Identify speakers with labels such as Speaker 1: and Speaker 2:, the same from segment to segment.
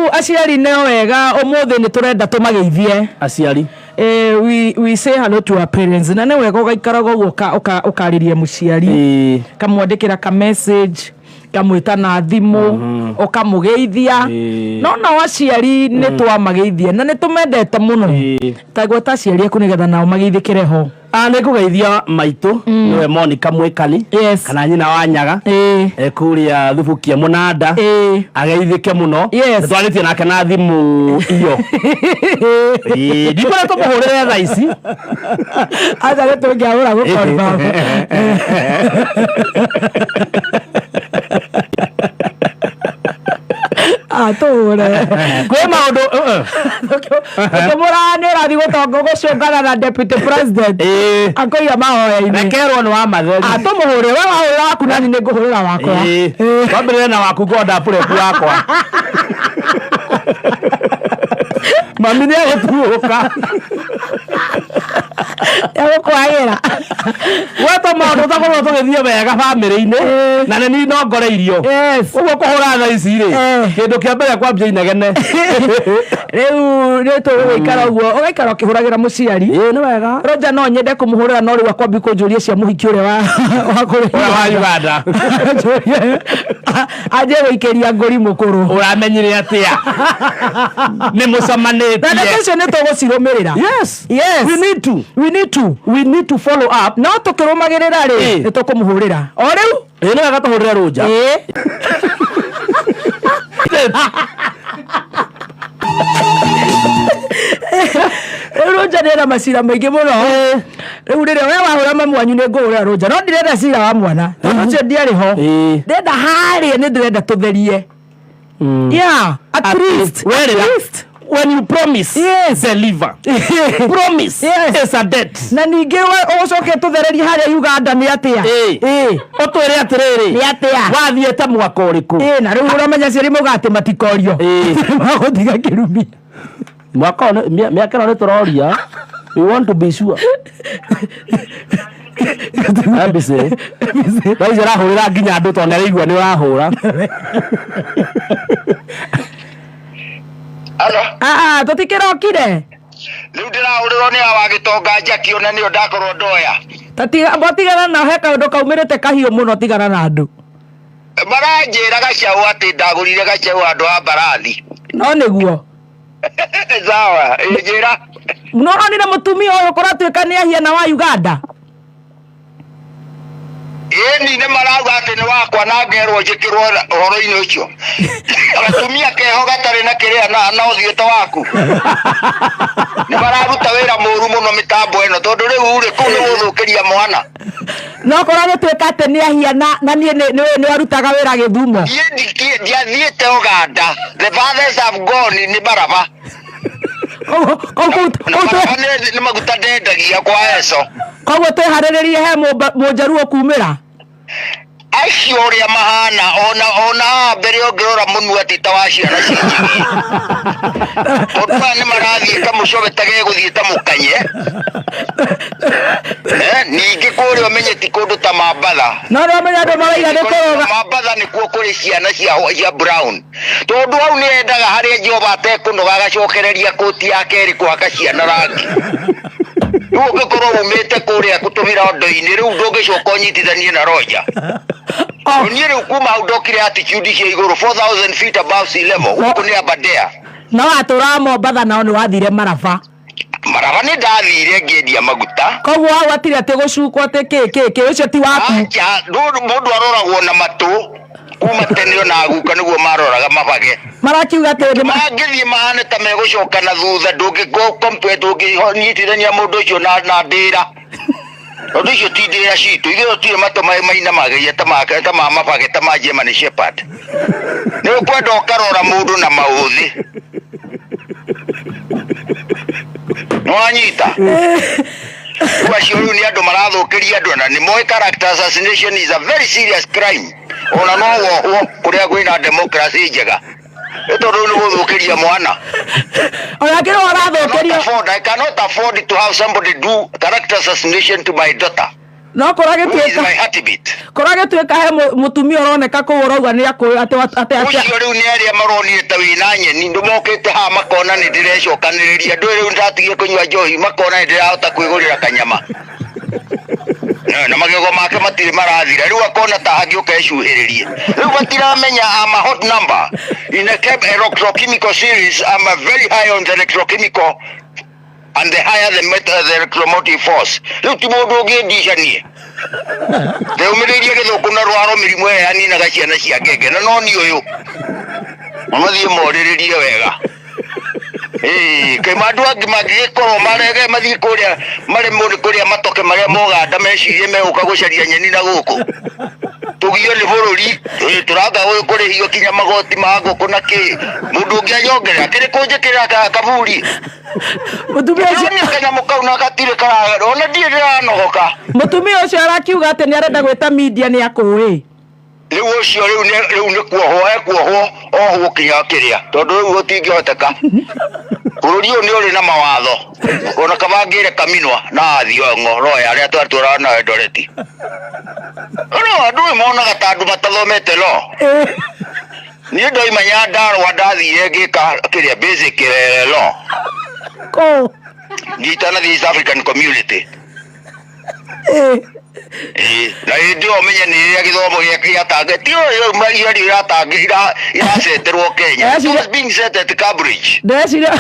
Speaker 1: Rĩu aciari nĩ wega ũmũthĩ nĩ tũrenda tũmageithie.
Speaker 2: Aciari.
Speaker 1: We say hello to our parents, na nĩ wega ũgaikaraga ũguo ũkarĩria mũciari, kamwandĩkĩra ka message, kamwĩta na thimũ, ũkamũgeithia. No nao aciari nĩ twamageithia na nĩ tũmendete mũno. Ta gweta aciari aku nĩgetha nao mageithĩkĩre ho.
Speaker 2: Ah, nĩ ngũgeithia maitũ, nĩwe Monica Mwĩkani, kana nyina wa Nyaga, kũrĩa Thubukia Mũnanda. Ageithĩke mũno. Nĩ twarĩtie nake na thimũ iyo. Ndikwenda tũmũhũrĩre thaa ici.
Speaker 1: Aca nĩ tũngĩahũra gũ-confirm. Ah, tũhũre.
Speaker 2: Kwĩ maũndũ
Speaker 1: Ũkĩmũra nĩ ũrathiĩ gũtongo gũcũngana na deputy president, akũiga mahoya-inĩ.
Speaker 2: Rekerwo nĩ wa matheri.
Speaker 1: Ah, tũmũhũre. We wahũrĩra waku nani nĩ ngũhũrĩra wakwa.
Speaker 2: Twambĩrĩre na waku ngonda purepu wakwa. Mami nĩ agũtuũka.
Speaker 1: Egũkwagĩra.
Speaker 2: Gwetwo maũndũ tũtakorwo tũgĩthiĩ wega bamĩrĩ-inĩ, na nĩ niĩ nongoreirio. Ũguo kũhũra thaa ici rĩ, kĩndũ kĩa mbere kwambia inegene.
Speaker 1: Rĩu nĩ tũgũgĩikara ũguo, ũgaikara ũkĩhũragĩra mũciari.
Speaker 2: Ĩĩ, nĩ wega.
Speaker 1: Roger no nyende kũmũhũrĩra, no rĩu akwambi kũnjũria cia mũhiki ũrĩa wa kũrĩa
Speaker 2: Ũrĩa wa Uganda.
Speaker 1: Anjie gũikĩria ngũri mũkũrũ.
Speaker 2: Ũramenyire atĩa? Nĩ mũcemanĩtie.
Speaker 1: Na ndeto icio nĩ tũgũcirũmĩrĩra.
Speaker 2: Yes.
Speaker 1: Yes.
Speaker 2: We need to.
Speaker 1: We need to.
Speaker 2: We need to follow up.
Speaker 1: No tũkĩrũmagĩrĩra rĩ, nĩ tũkũmũhũrĩra. O rĩu?
Speaker 2: Ĩĩ, nĩ wega tũhũrĩre Rũnja.
Speaker 1: Rĩu Rũnja nĩ ena macira maingĩ mũno. Rĩu rĩrĩa we wahũra mamu wanyu nĩ ngũhũrĩra Rũnja. No ndirenda cira wa mwana. Tondũ ũcio ndiarĩ ho. Ndĩrenda harĩa nĩ ndĩrenda tũtherie. Yeah, at least.
Speaker 2: We
Speaker 1: At
Speaker 2: rĩra.
Speaker 1: least.
Speaker 2: When you promise, deliver. Promise is a debt.
Speaker 1: Na ningĩ we ũcoke tũthererie harĩa Uganda nĩ atĩa?
Speaker 2: Ũtwĩre atĩrĩrĩ.
Speaker 1: Nĩ atĩa?
Speaker 2: Wathiĩte mwaka ũrĩkũ?
Speaker 1: Na rĩu ũramenya aciari mauga atĩ matikorio. Magũtiga kĩrumi.
Speaker 2: Mwaka ũyũ mĩaka ĩno nĩ tũroria. We want to be sure. Embassy. Thaa ici arahũrĩra nginya andũ tondũ nĩaraigua nĩ ũrahũra.
Speaker 3: Alo.
Speaker 1: Ah, ah, tũtikĩrokire.
Speaker 3: Rĩu ndĩrahũrĩrwo nĩ awa gĩtonga Jackie, ona nĩyo ndakorwo ndoya.
Speaker 1: Tatiga tigana nao, he kaũndũ kaumĩrĩte kahiũ mũno, tigana na andũ.
Speaker 3: Maranjĩra gacaũ atĩ ndagũrire gacaũ handũ ha mbarathi.
Speaker 1: No nĩguo.
Speaker 3: Sawa, njĩra.
Speaker 1: No ũronire mũtumia ũyũ kũratuĩka nĩ ahiana wa Uganda?
Speaker 3: Ĩni, nĩ marauga atĩ nĩ wakwa na ngerwo njĩkĩrwo ũhoro-inĩ ũcio. Gatumia keho gatarĩ na kĩrĩa na ũthiũ ta waku. Nĩ mararuta wĩra mũru mũno mĩtambo ĩno, tondũ rĩu rĩ, kũu nĩ gũthũkĩria mwana.
Speaker 1: No korwo gũtuĩka atĩ nĩ ahiana na niĩ nĩ arutaga wĩra Gĩthumo.
Speaker 3: Niĩ ndiathiĩte Uganda. The farthest I've gone nĩ Maraba. Na Maraba nĩ maguta ndendagia kwa Eso.
Speaker 1: Koguo twĩharĩrĩrie he mũnjaruo kumĩra.
Speaker 3: Acio ũrĩa mahana, ona haha mbere ũngĩrora mũnua ti ta wa ciana cia njigi. Tondũ aya nĩ marathiĩ ta mũcobe ta gegũthiĩ ta mũkanye. Ningĩ kũrĩa ũmenye ti kũndũ ta Mambatha.
Speaker 1: No nĩ ũmenye andũ maraiga nĩ kũroga.
Speaker 3: Mambatha nĩkuo kũrĩ ciana cia brown. Tondũ hau nĩ endaga harĩa Jehova atekũnoga agacokereria kũti ya kerĩ kũhaka ciana rangi. Rĩu ũngĩkorwo umĩte kũrĩa kũtũmĩra ndo-inĩ, rĩu ndũngĩcoka ũnyitithanie na Roger. Niĩ rĩu kuma hau ndokire altitude cia igũrũ, 4000 feet above sea level, gũkũ nĩ Aberdare.
Speaker 1: No watũraga Mombatha nao nĩ wathire Maraba.
Speaker 3: Maraba nĩ ndathire ngĩendia maguta.
Speaker 1: Koguo hau hatirĩ atĩ gũcukwo atĩ kĩ kĩ kĩ, ũcio ti waku.
Speaker 3: Acha, mũndũ aroragwo na matũ kuma tene ona aguka nĩguo maroraga mabage.
Speaker 1: Marakiuga atĩ nĩ
Speaker 3: mangĩthiĩ mahane ta megũcoka na thutha, ndũngĩnyitithania mũndũ ũcio na ndĩra. Tondũ icio ti ndĩra citũ, ithuĩ tũtirĩ matũ mainamagĩria ta ma mabage ta ma German Shepherd. Nĩ ũkwenda ũkarora mũndũ na maũthĩ. Nĩwanyita? Rĩu acio rĩu nĩ andũ marathũkĩria andũ, na nĩ moĩ character assassination is a very serious crime. Ona no wohwo kũrĩa kwĩna democracy njega. Nĩ tondũ rĩu nĩ gũthũkĩria mwana.
Speaker 1: Ona kĩrĩa ũrathũkĩrio.
Speaker 3: I cannot afford to have somebody do character assassination to my daughter.
Speaker 1: No
Speaker 3: Who is
Speaker 1: kũragĩtuĩka
Speaker 3: my heartbeat?
Speaker 1: Kũragĩtuĩka he mũtumia ũroneka kũu ũrauga nĩ akũĩ atĩ atĩ atĩ
Speaker 3: Ũcio rĩu nĩ arĩa maronire ta wĩna nyeni, ndũmokĩte haha makona nĩ ndĩrecokanĩrĩria, ndũĩ rĩu ndatigie kũnyua njohi, makona nĩ ndĩrahota kwĩgũrĩra kanyama. Na magego make matirĩ marathira, rĩu akona ta angĩũka ecuhĩrĩrie. Rĩu matiramenya I'm a hot number in a electrochemical series. I'm a very high on the electrochemical, and the higher the, the electromotive force. Rĩu ti mũndũ ũngĩndicanie ndeumĩrĩirie gĩthũkũ na rwaro mĩrimũ ĩrĩa yaninaga ciana cia ngenge, na no niĩ ũyũ mathiĩ morĩrĩrie wega. Ĩĩ, kaima andũ angĩ mangĩgĩkorwo marege mathiĩ kũrĩa maremwo nĩ kũrĩa matoke marĩa moganda, mecirie megũka gũcaria nyeni na gũkũ tũgio nĩ bũrũri. Ĩĩ, tũranga kũrĩhio kinya magoti ma ngũkũ na kĩ, mũndũ ũngĩ anyongerera kĩrĩ kũnjĩkĩrĩra kaburi.
Speaker 1: Mũtumia ũcio
Speaker 3: Ndĩronio kanyamũ kau na gatirĩ kara, ona ndirĩ ndĩranogoka.
Speaker 1: Mũtumia ũcio arakiuga atĩ nĩ arenda gwĩta media, nĩ akũĩ.
Speaker 3: Rĩu ũcio rĩu nĩ kuohwo ekuohwo, ohwo kinya kĩrĩa, tondũ rĩu gũtingĩhoteka. Bũrũri ũyũ nĩ ũrĩ na mawatho, ona kabangĩre kaminwa na Thiong'o roya arĩa twatũraga na Eldoret. No andũ ĩ monaga ta andũ matathomete law. Niĩ ndoima Nyandarũa, ndathire ngĩka kĩrĩa basic law.
Speaker 1: Kũ?
Speaker 3: Nditanathiĩ East African Community. Ĩĩ, na hĩndĩ ĩyo ũmenye nĩ rĩrĩa gĩthomo gĩatange ti ũyũ igerio iraceterwo Kenya. It was being set at Cambridge.
Speaker 1: Ndeciria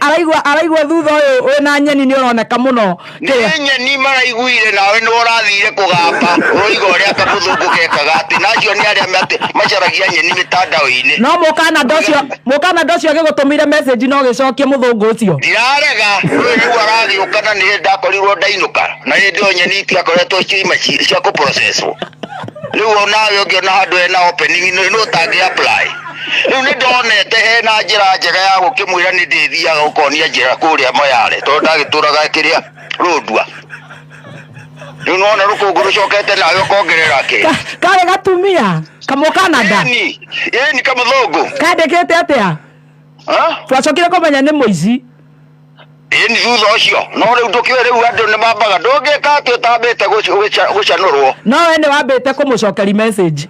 Speaker 1: araigua thutha ũyũ wĩna nyeni nĩ ũroneka mũno.
Speaker 3: Nĩ nyeni maraiguire, nawe nĩ ũrathire kũgamba ũroiga ũrĩa kamũthũngũ gekaga, atĩ nacio nĩ arĩa macaragia nyeni mĩtandao-inĩ.
Speaker 1: No mũkanada ũcio agĩgũtũmĩire message no gĩcokie mũthũngũ ũcio?
Speaker 3: Ndirarega, ũyũ rĩu aragĩũka, na nĩ ndakorirwo ndainũka, na hĩndĩ ĩyo nyeni itiakoretwo ciaima cia kũprocesswo. Rĩu onawe ũngĩona handũ hena opening nĩ ũtangĩ apply. Rĩu nĩ ndonete hena njĩra njega ya gũkĩmwĩra nĩ ndĩthiaga gũkonia njĩra kũrĩa Moyale, tondũ ndagĩtũraga kĩrĩa Rũndua. Rĩu nona rũkũngũ rũcokete nawe ũkongerera kĩ?
Speaker 1: Karĩ gatumia kamũkanada?
Speaker 3: Ĩni, ĩni, kamũthũngũ.
Speaker 1: Kandĩkĩte atĩa?
Speaker 3: Ha?
Speaker 1: Twacokire kũmenya nĩ mũici.
Speaker 3: Ĩni, thutha ũcio, no rĩu ndũkĩũĩ, rĩu andũ nĩ mambaga, ndũngĩka atĩ ũtambĩte gũcanũrwo.
Speaker 1: No we nĩ wambĩte kũmũcokeri message?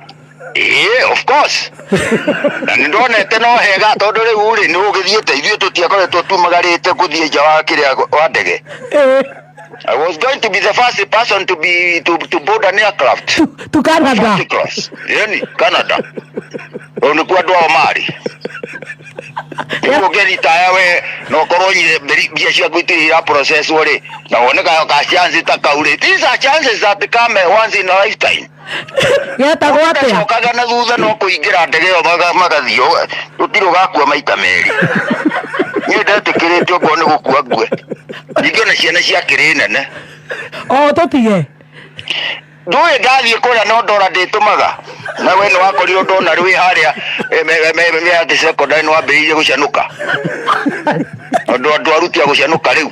Speaker 3: Ĩĩ, of course, na nĩ ndonete no hega, tondũ rĩu rĩ nĩ ũgĩthiĩte, ithuĩ tũtiakoretwo tumagarĩte gũthiĩ nja wa kĩrĩa wa ndege. I was going to be the first person to board an aircraft.
Speaker 1: Tu Canada.
Speaker 3: First class. Yani Canada. Rĩu nĩkuo andũ ao marĩ. Rĩu ũngĩritaya we na ũkorwo nyire mbia ciaku itirĩ ira processwo rĩ, na wone ka chance ta kau rĩ. These are chances that come once in a lifetime.
Speaker 1: Getagwo atĩa?
Speaker 3: Cokaga na thutha, no kũingĩra ndege ĩyo magathiĩ, gũtirĩ ũgakua maita merĩ. Niĩ ndetĩkĩrĩte okorwo nĩ gũkua ngue. Ningĩ ona ciana ciakĩrĩ nene.
Speaker 1: O tũtige.
Speaker 3: Ndũĩ ndathiĩ kũrĩa no ndora ndĩtũmaga, na we nĩ wakorirwo ndona rwĩ harĩa mĩatĩ secondary, nĩ wambĩrĩirie gũcanũka, andũ aruti a gũcanũka rĩu.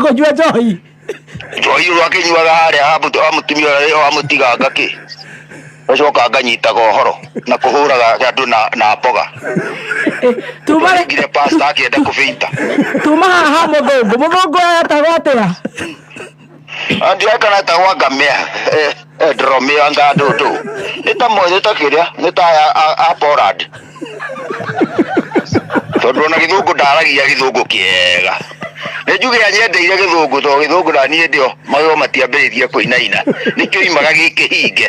Speaker 1: Kũnyua njohi.
Speaker 3: Njohi ũrĩa akĩnyuaga harĩa ha mũtumia ũrĩa wa mũtiganga kĩ, gacoka nganyitaga ũhoro na kũhũraga andũ na mboga.
Speaker 1: Tuma
Speaker 3: ngire pasta akĩenda kũbĩita.
Speaker 1: Tuma haha mũthũngũ etagwo atĩa?
Speaker 3: Ndiũĩ kana etagwo ngamĩa, ndromĩa nga ndũndũ, nĩ ta nĩ ta kĩrĩa, nĩ ta aya a Poland, tondũ ona gĩthũngũ ndaragia gĩthũngũ kĩega. Nĩ njuge anyendeire gĩthũngũ, tondũ gĩthũngũ na niĩ ndĩo magego matiambĩrĩrie kũinaina, nĩkĩo imaga gĩkĩhinge.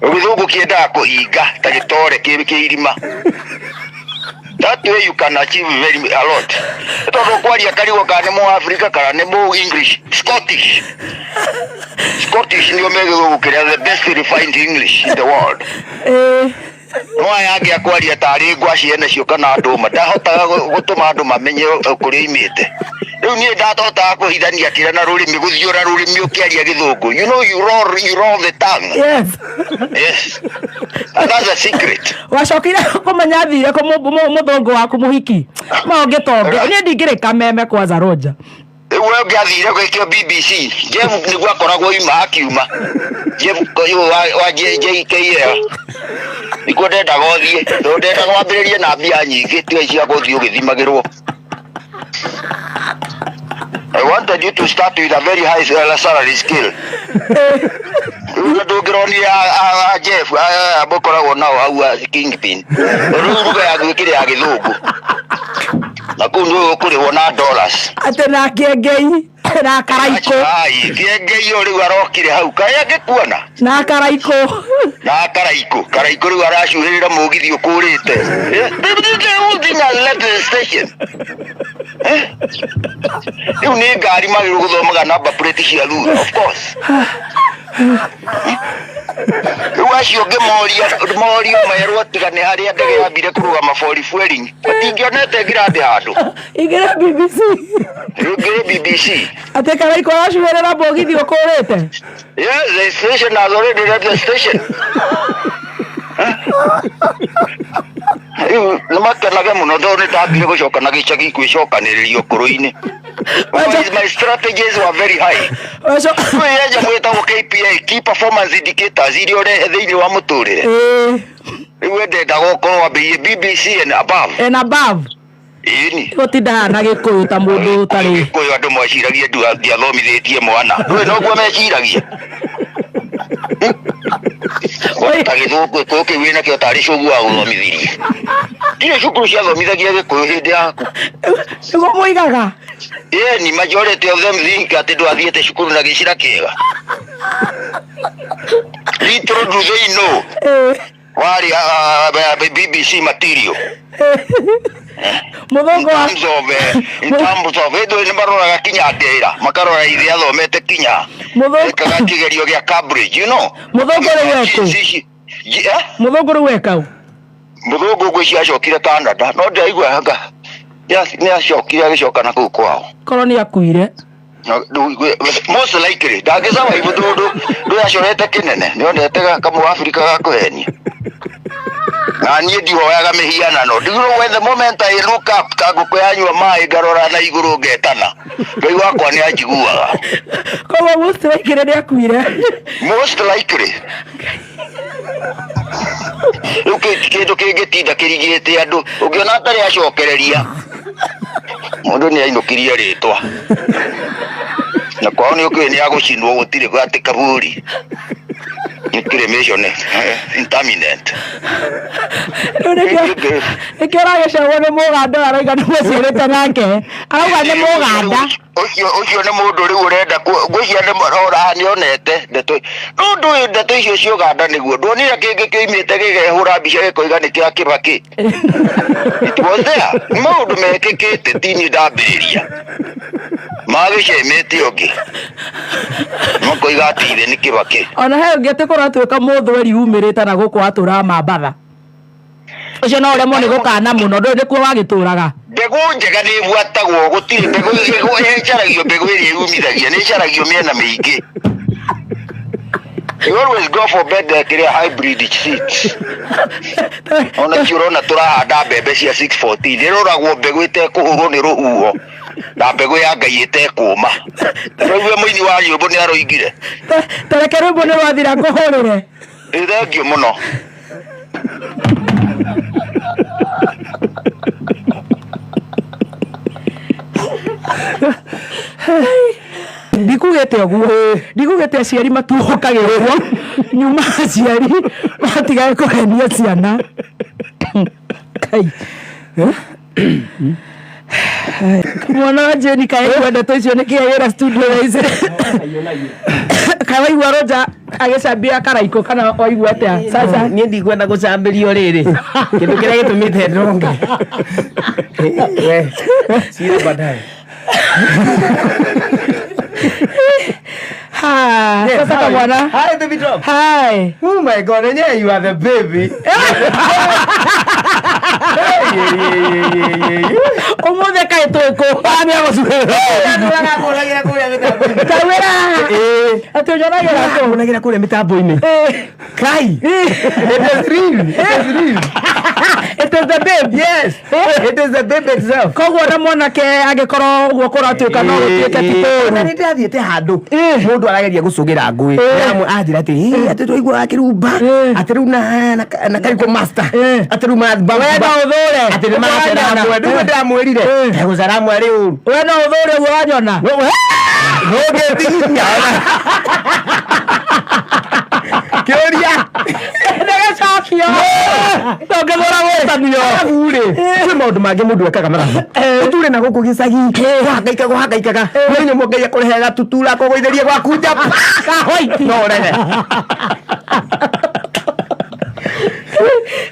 Speaker 3: Gĩthũngũ kĩendaga kũhinga ta gĩtore kĩ irima. That way you can achieve very a lot, tondũ kwaria karigwo kana nĩ mũ Africa kana nĩ mũ English, Scottish. Scottish nĩo me gĩthũngũ kĩrĩa the best refined English in the world. No aya angĩ akwaria tarĩ ngwaci enacio kana ndũma, ndahotaga gũtũma andũ mamenye kũrĩa imĩte. Rĩu niĩ ndahotaga kũhithania kĩrĩa na rũrĩmĩ, gũthiũra rũrĩmĩ ũkĩaria gĩthũngũ. You know, you roll the tongue. Yes, and that's a secret.
Speaker 1: Wacokire kũmenya thire kũ mũthũngũ waku mũhiki ma ũngĩtonge? Niĩ ndingĩrĩ kameme kwanza Roger.
Speaker 3: Rĩu we ũngĩathire gwĩkio BBC, Jeff nĩguo akoragwo ima akiuma Jeff ũyũ wa JKL, nĩkuo ndendaga ũthiĩ, tondũ ndendaga wambĩrĩrie na mbia nyingĩ, tiga cia gũthiĩ ũgĩthimagĩrwo. I wanted you to start with a very high salary scale. Rĩu ndũngĩronire a Jeff mũkoragwo nao hau a Kingpin. Rĩu ruga yaku ĩkĩrĩ ya gĩthũngũ. Na kũu nĩ ũkũrĩhwo na dollars.
Speaker 1: Atĩ na Kĩengei na Karaikũ.
Speaker 3: Ai, Kĩengei ũyũ rĩu arokire hau. Kaĩ angĩkuona?
Speaker 1: Na Karaikũ.
Speaker 3: Na Karaikũ. Karaikũ rĩu aracuhĩrĩra mũgithi ũkũrĩte. The whole thing has left the station. Rĩu nĩ ngari magĩrĩirwo gũthomaga number plate cia thutha, of course. Rĩu acio ũngĩ moria morio merwo tiga nĩ harĩa ndege yambire kũrũgama for refueling. Matingĩonete ngirandi handũ.
Speaker 1: Ingĩra BBC.
Speaker 3: Rĩu BBC.
Speaker 1: Atĩ Karaikũ aracuhĩrĩra mũgithi ũkũrĩte.
Speaker 3: Yes, the station has already left the station. Rĩu nĩ makenage mũno tondũ nĩ ndambire gũcoka na gĩcagi kwĩcokanĩrĩria ũkũrũ-inĩ. My strategies were very high. Kwĩ nyamũ ĩtagwo KPI, Key Performance Indicators, iria ũrehe thĩinĩ wa mũtũrĩre. Rĩu we ndendaga ũkorwo wambĩrĩirie BBC and above.
Speaker 1: And above.
Speaker 3: Ĩni.
Speaker 1: Gũtinda na gĩkũyũ ta mũndũ ũtarĩ.
Speaker 3: Gĩkũyũ andũ meciragia ndiathomithĩtie mwana. Ndũĩ noguo meciragia. Ta gĩthũngũ gĩkũyũ kĩu wĩnakĩo tarĩ cũguo agũthomithirie. Ndirĩ cukuru ciathomithagia gĩkũyũ hĩndĩ yaku.
Speaker 1: Nĩguo moigaga.
Speaker 3: Ĩni, majority of them think atĩ ndwathiĩte cukuru na gĩcira kĩega. Little do they know. Warĩ BBC material.
Speaker 1: Mũthũngũ wa
Speaker 3: In terms of hĩndĩ nĩ maroraga kinya ndĩra makarora ithe athomete kinya ekaga kĩgerio gĩa Cambridge, you know.
Speaker 1: Mũthũngũ rĩu ekũ? Mũthũngũ rĩu ekau?
Speaker 3: Mũthũngũ ngwĩciria acokire Canada no ndĩraigua anga nĩ acokire agĩcoka na kũu kwao.
Speaker 1: Korwo nĩ akuire.
Speaker 3: Most likely ndangĩsurvive tondũ ndũyacorete kĩnene nĩonete kamũ Afrika ga kũhenia. Na niĩ ndihoyaga mĩhianano. Ndigũrwo when the moment I look up ta ngũkũ yanyua maĩ ngarora na igũrũ ngetana. Ngai wakwa nĩ anjiguaga.
Speaker 1: Koguo most likely nĩ akuire.
Speaker 3: Most likely. Rĩu kĩndũ kĩngĩtinda kĩrigĩte andũ ũngĩona atarĩ acokereria mũndũ nĩ ainũkirie rĩtwa. Na kwao nĩ ũkĩũĩ nĩ agũcinwo gũtirĩ atĩ kaburi. Nĩ cremation intermittent.
Speaker 1: Rĩu nĩkĩo ũragĩcagwo nĩ mũganda arauga nĩ mũciarĩte nake. Arauga nĩ mũganda.
Speaker 3: Ũcio nĩ mũndũ rĩu ũrenda ngwĩciria nĩ onete ndeto. No ndũĩ ndeto icio cia Ũganda nĩguo. Ndwonire kĩngĩ kĩoimĩte gĩkehũra mbica gĩkoiga nĩ kĩa Kĩbakĩ. It was there. Nĩ maũndũ mekĩkĩte ti niĩ ndambĩrĩria. Magĩcemete ũngĩ. Makoiga atĩ ithe nĩ Kĩbakĩ.
Speaker 1: Ona he ũngĩ atĩ kũratuĩka mũthweri umĩrĩte na gũkũ atũraga Mambatha. Ũcio no ũremwo nĩ gũkana mũno ndũĩ nĩkuo wagĩtũraga.
Speaker 3: Mbegũ njega nĩ ĩbuatagwo gũtirĩ mbegũ ĩcaragio mbegũ ĩrĩa ĩumithagia nĩ ĩcaragio mĩena mĩingĩ. You always go for better kĩrĩa hybrid seeds. Ona ti ũrona tũrahanda mbembe cia 614 ĩroragwo mbegũ ĩtekũhũrwo nĩ rũhuho na mbegũ ya Ngai ĩtekũma. Rĩu mũini wa nyĩmbo nĩ aroigire.
Speaker 1: Tareke rwĩmbo nĩ rwathira ngũhũrĩre.
Speaker 3: Ĩ thengiũ mũno.
Speaker 1: Ndikugĩte ũguo ndikugĩte aciari matuhũkage ũguo nyuma aciari matigage kũhenia ciana. Kai. Mwana wa Jane kaĩ aigua ndeto icio nĩkĩ wĩra studio thaa ici? Kaĩ waigua Roger agĩcambia Karaikũ kana waigua atĩa? Sasa
Speaker 2: niĩ ndikwenda gũcambĩrio rĩrĩ kĩndũ kĩrĩa gĩtũmĩte ndonge. We, cira baadaye.
Speaker 1: Ha, sasa kamwana.
Speaker 4: Hi, baby drop.
Speaker 1: Hi.
Speaker 4: Oh my God, and yeah, you are the baby.
Speaker 1: Ũmũthĩ kaĩ twĩ kũ? Tawĩra. Atĩ ũnyonagira kũ?
Speaker 2: Ũnyonagira kũrĩa mĩtambo-inĩ. Kai.
Speaker 4: It is real. It is real.
Speaker 1: It is the babe.
Speaker 4: Yes. It is the babe itself.
Speaker 1: Koguo na mwanake angĩkorwo ũguo kũratuĩka no gũtuĩke ti
Speaker 4: Na
Speaker 1: kũũru.
Speaker 4: nĩ ndĩrathiĩte handũ mũndũ arageria gũcũgĩra ngũĩ amwe anjĩra atĩ atĩ twaigua akĩrumba atĩ rĩu na Karikũ master atĩ rĩu
Speaker 1: We no ũthũre.
Speaker 4: Atĩ nĩ maracera hamwe, nĩguo ndĩramwĩrire gũcera hamwe arĩ ũru.
Speaker 1: We no ũthũre ũguo wanyona.
Speaker 4: Ndũngĩtigithia kĩũria.
Speaker 1: Nĩgĩcokio. Ndũngĩthũra gwĩtanio.
Speaker 4: Arabu rĩ, kwĩ maũndũ mangĩ mũndũ ekaga mathabu ũture na gũkũ gĩcagi kũhangaika kũhangaikaga mũthenya ũmwe Ngai akũrehe gatutura kũgũithĩrie gwaku njamba
Speaker 1: Ka white.
Speaker 4: No ũrege.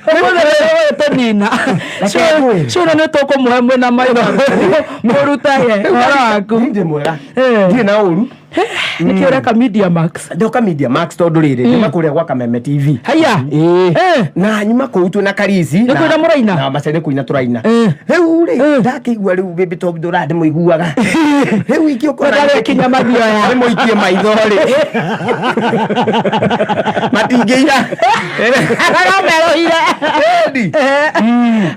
Speaker 1: Ũmũthĩ nĩũgũtũnina.
Speaker 4: Reke ngwĩre.
Speaker 1: Cũna nĩ tũkũmũhe mwĩna maitho mũrutage ũhoro waku.
Speaker 4: Ndĩ mwega.
Speaker 1: Eh.
Speaker 4: Ndirĩ na ũru.
Speaker 1: Nĩkĩ ũreka Media Max?
Speaker 4: Ndoka Media Max tondũ rĩrĩ nyuma kũrĩa gwa Kameme TV.
Speaker 1: Haiya.
Speaker 4: Ĩĩ.
Speaker 1: Eh.
Speaker 4: Na nyuma kũu twĩna Karisi.
Speaker 1: Nĩ kũina mũraina?
Speaker 4: Na maca nĩ kũina tũraina.
Speaker 1: Eh.
Speaker 4: Rĩu rĩ
Speaker 1: Eh.
Speaker 4: ndakĩigua rĩu bĩbĩ tondũ ndũra ndĩmũiguaga. Rĩu ingĩũkora
Speaker 1: Ndarĩ mathioya.
Speaker 4: Ndĩmũikie maitho rĩ. Matingĩira.
Speaker 1: No merũhire.
Speaker 4: Ĩni.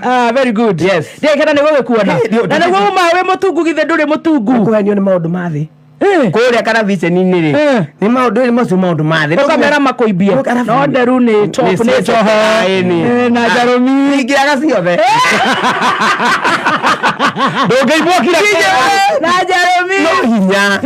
Speaker 1: Ah, very good.
Speaker 4: Yes.
Speaker 1: Ndiakena nĩ gũgĩkuona.
Speaker 4: Eh,
Speaker 1: Na nĩguo uma wĩ mũtungu githĩ ndũrĩ mũtungu.
Speaker 4: Kũhenio nĩ maũndũ ma thĩ.
Speaker 1: Eh.
Speaker 4: Kũrĩa karaviceni-inĩ rĩ.
Speaker 1: Eh.
Speaker 4: Nĩ maũndũ macio maũndũ ma thĩ.
Speaker 1: Ũkamera makũimbie.
Speaker 4: Ũkarabu-
Speaker 1: No nderu nĩ top
Speaker 4: Nĩ
Speaker 1: nĩ njoho.
Speaker 4: ĩni.
Speaker 1: Eh, na njarũmi.
Speaker 4: Ingĩaga ciothe.
Speaker 2: Ndũngĩimwo kira
Speaker 1: Na njarũmi.
Speaker 4: No hinya.